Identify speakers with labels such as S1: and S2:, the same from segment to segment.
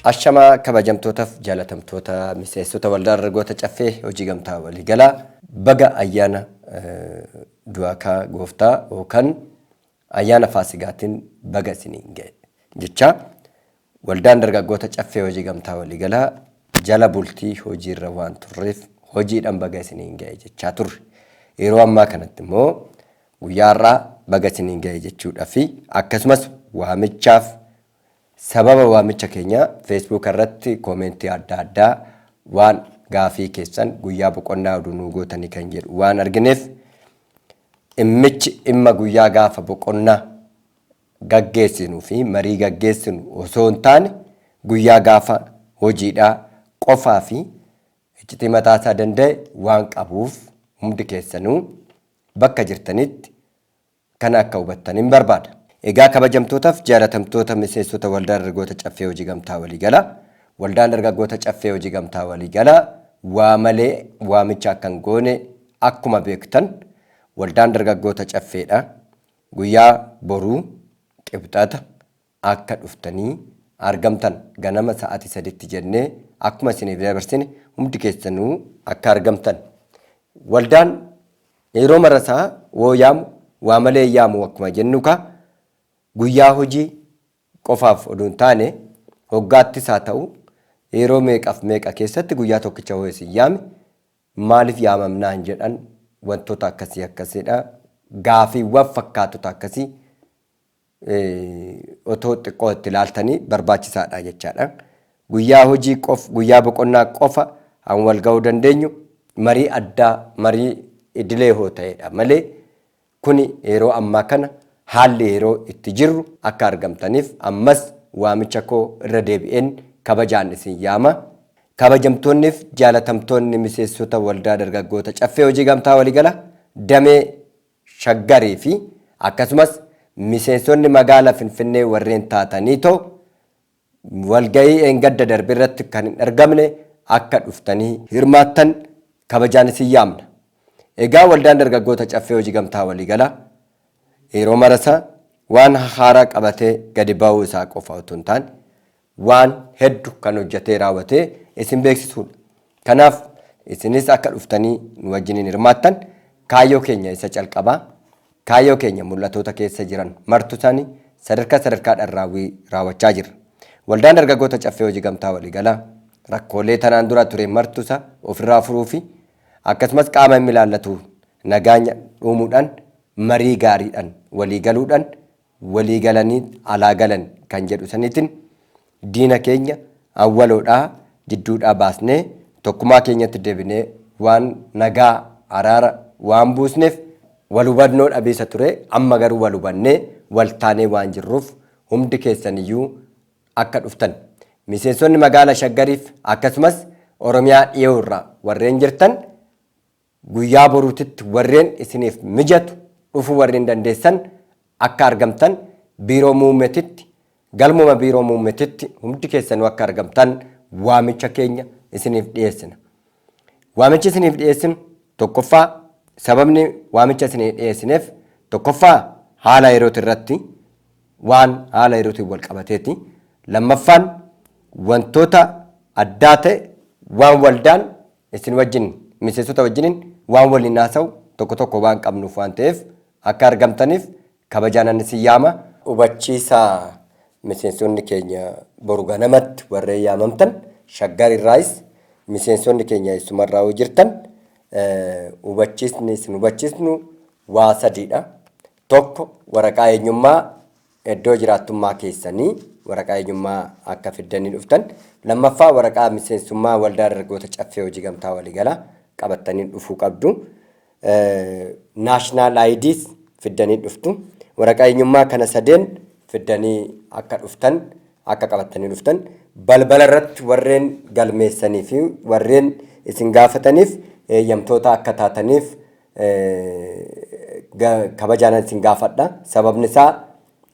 S1: Ashamaa, kabajamtootaaf jaalatamtoota miseensota Waldaa Dargaggoota Caffee Hojii Gamtaa Waliigalaa, baga ayyaana du'aa gooftaa yookaan ayyaana Faasigaatiin baga isiniin ga'e jecha. Waldaan Dargaggoota Caffee Hojii Gamtaa Waliigalaa jala bultii hojiirra waan turreef hojiidhaan baga isiniin ga'e jechaa turre. Yeroo ammaa kanatti immoo guyyaa har'aa baga isiniin ga'e jechuudhaa fi akkasumas waamichaaf sababa waamicha keenya Facebook irratti koomentii adda addaa waan gaafii keessan guyyaa boqonnaa oduu nuu gootanii kan jedhu waan argineef, dhimmichi dhimma guyyaa gaafa boqonnaa gaggeessinuu fi marii gaggeessinu osoo hin taane, guyyaa gaafa hojiidhaa qofaa fi iccitii mataa isaa danda'e waan qabuuf, hundi keessanuu bakka jirtanitti kana akka hubattan hin barbaada. Egaa, kabajamtootaaf jaalatamtoota miseensota Waldaa Dargaggoota Caffee Hojii Gamtaa Waliigalaa, Waldaan Dargaggoota Caffee Hojii Gamtaa Waliigalaa waa malee waamicha akka hin goone akkuma beektan, Waldaan Dargaggoota Caffeedha. Guyyaa boruu Qibxata akka dhuftanii argamtan ganama sa'aatii 3tti jennee akkuma isiniif dabarsine, hundi keessanuu akka argamtan. Waldaan yeroo marasaa woo yaamu waa malee yaamu. Akkuma jennu ka guyyaa hojii qofaaf oduu hin taane, hoggaattis haa ta'u, yeroo meeqaaf meeqa keessatti guyyaa tokkicha hoo isin yaame maaliif yaamamnaan jedhan, wantoota akkasii akkasiidha. Gaafiiwwan fakkaatota akkasii otoo xiqqoo itti ilaaltanii barbaachisaadha jechaadha. Guyyaa hojii qof, guyyaa boqonnaa qofa han wal ga'uu dandeenyu marii addaa, marii idilee hoo ta'edha malee, kuni yeroo ammaa kana haalli yeroo itti jirru akka argamtaniif ammas waamicha koo irra deebi'een kabajaan isin yaama. Kabajamtoonniif jaalatamtoonni miseensota Waldaa Dargaggoota Caffee Hojii Gamtaa Waliigala damee Shaggarii fi akkasumas miseensonni magaala Finfinnee warreen taatanii too walgahii eengadda darbe irratti kan hin argamne akka dhuftanii hirmaattan kabajaan isin yaamna. Egaa, Waldaan Dargaggoota Caffee Hojii Gamtaa Waliigalaa yeroo marasa waan haaraa qabatee gadi ba'uu isaa qofa otoo hin taane, waan heddu kan hojjetee raawwatee isin beeksisuudha. Kanaaf isinis akka dhuftanii nu wajjiniin hirmaattan kaayyoo keenya isa calqabaa, kaayyoo keenya mul'atoota keessa jiran martu isaanii sadarkaa sadarkaadhaan raawwii raawwachaa jirra. Waldaan Dargaggoota Caffee Hojii Gamtaa Waliigalaa rakkoolee tanaan dura ture martu isa ofirraa furuu fi akkasumas qaama inni ilaallatu nagaanya uumuudhaan, marii gaariidhaan walii galuudhaan, walii galanii alaa galan kan jedhu saniitiin diina keenya awwaloodhaa jidduudhaa baasnee tokkummaa keenyatti deebinee waan nagaa araara waan buusneef, wal hubannoo dhabiisa ture amma garuu wal hubannee wal taanee waan jirruuf, hundi keessaniyyuu akka dhuftan. Miseensonni magaala Shaggariif akkasumas Oromiyaa dhiyoo irraa warreen jirtan, guyyaa boruutitti warreen isiniif mijatu dhufuu warreen dandeessan akka argamtan, biiroo muummetitti, galmuma biiroo muummetitti hundi keessanuu akka argamtan waamicha keenya isiniif dhiyeessina. Waamichi isiniif dhiyeessinu tokkoffaa, sababni waamicha isiniif dhiyeessineef tokkoffaa haala yerooti irratti, waan haala yerootiin wal qabateeti. Lammaffaan wantoota addaa ta'e waan waldaan isin wajjin, miseensota wajjiniin waan waliin haasa'u tokko tokko waan qabnuuf waan ta'eef, akka argamtaniif kabajaan isin yaama. Hubachiisaa, miseensonni keenya boru ganamatti warreen yaamamtan Shaggar irraayis, miseensonni keenya eessumarraa yoo jirtan, hubachiisni isin hubachiisnu waa sadiidha. Tokko, waraqaa eenyummaa iddoo jiraattummaa keessanii, waraqaa eenyummaa akka fiddanii dhuftan. Lammaffaa, waraqaa miseensummaa Waldaa Dargaggoota Caffee Hojii Gamtaa Waliigalaa qabattanii dhufuu qabdu. National IDs fiddanii dhuftu. Waraqaa eenyummaa kana sadeen fiddanii akka dhuftan, akka qabattanii dhuftan, balbala irratti warreen galmeessanii fi warreen isin gaafataniif eeyyamtoota akka taataniif kabajaan isin gaafadha. Sababni isaa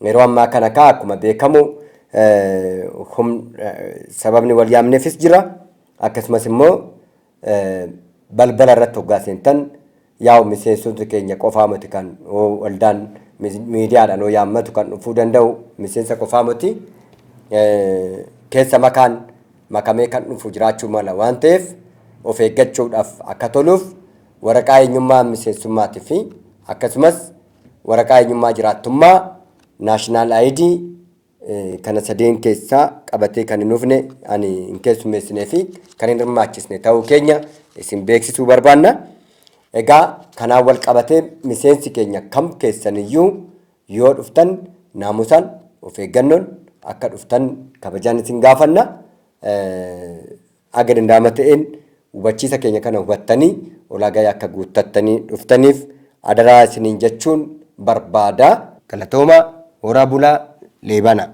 S1: yeroo ammaa kana kaa akkuma beekamu sababni wal yaamneefis jira. Akkasumas immoo balbala irratti hoggaa seentan, yaa'u miseensota keenya qofaa miti kan waldaan miidiyaadhaan yoo yaammatu kan dhufuu danda'u miseensa qofaa miti. keessa makaan makamee kan dhufu jiraachuu mala waan ta'eef of eeggachuudhaaf akka toluuf waraqaa eenyummaa miseensummaatii fi akkasumas waraqaa eenyummaa jiraattummaa, national ID, kana sadeen keessaa qabatee kan hin dhufne ani hin keessummeessinee fi kan hin hirmaachisne ta'uu keenya isin beeksisuu barbaanna. Egaa kanaan wal qabatee miseensi keenya kam keessaniyyuu yoo dhuftan naamusaan of eeggannoon akka dhuftan kabajaan isin gaafanna. Aga danda'ama ta'een hubachiisa keenya kana hubattanii ulaagaa akka guuttattanii dhuftaniif adaraa isiniin jechuun barbaada. Galatooma, horaa bulaa, leebana.